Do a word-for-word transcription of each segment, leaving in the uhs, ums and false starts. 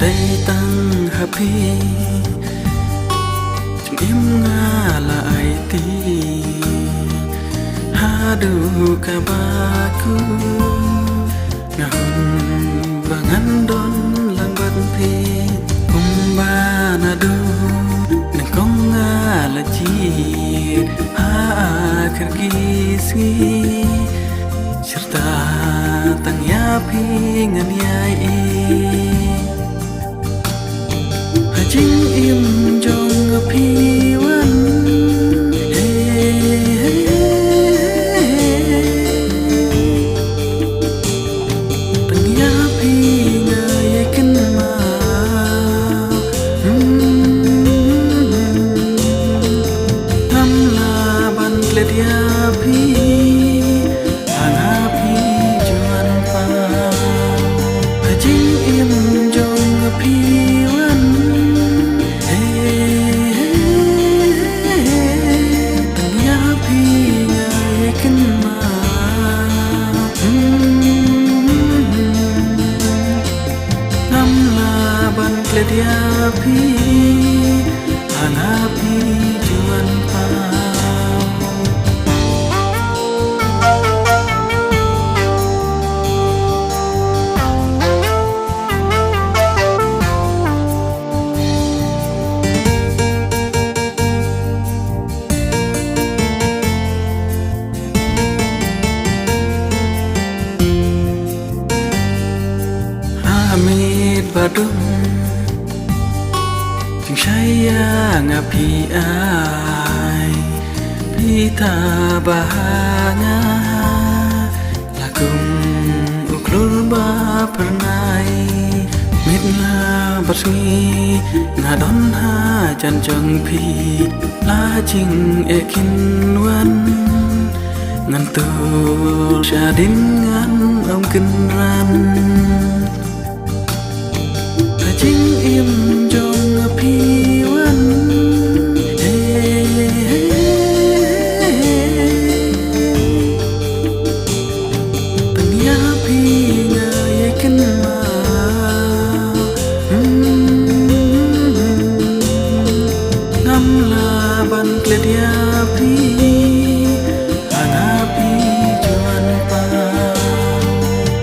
Dei tang ha phi jingim nga la aiti, haduh kaba kut nga hun ba ngan don lang bad phi. Kumba naduh nyngkong nga la jied ha kyrkieh sngi, syrta tang ïa phi ngan ïai ïeit. Ha jingim jong phi wan, eh, tang ïa phi nga ïai kynmaw. Hmm. Ngam lah ban klet ïa phi, ha nga phi juan paw. Ha jingim jong phi wan, eh, tang ïa phi nga ïai kynmaw. Hmm. Ngam lah ban klet ïa phi, ha nga phi juan paw. Ha miet ba dum jingshai ïa nga phi ai, phi thaw ba ha nga la kum u khlur ba phyrnai. Miet nga bad sngi nga don hajan jong phi, la jingeh kin wan, ngan tul shadien ngan ym kynran. Ha jingim jong phi wan, eh, tang ïa phi nga ïai kynmaw. Hmm. Ngam lah ban klet ïa phi, ha nga phi juan paw.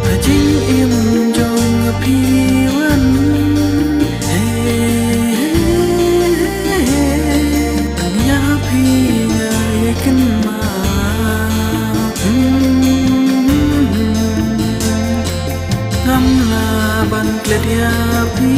Ha jingim jong phi wan, eh, tang ïa phi nga ïai kynmaw. Hmm. Ngam lah ban klet ïa phi,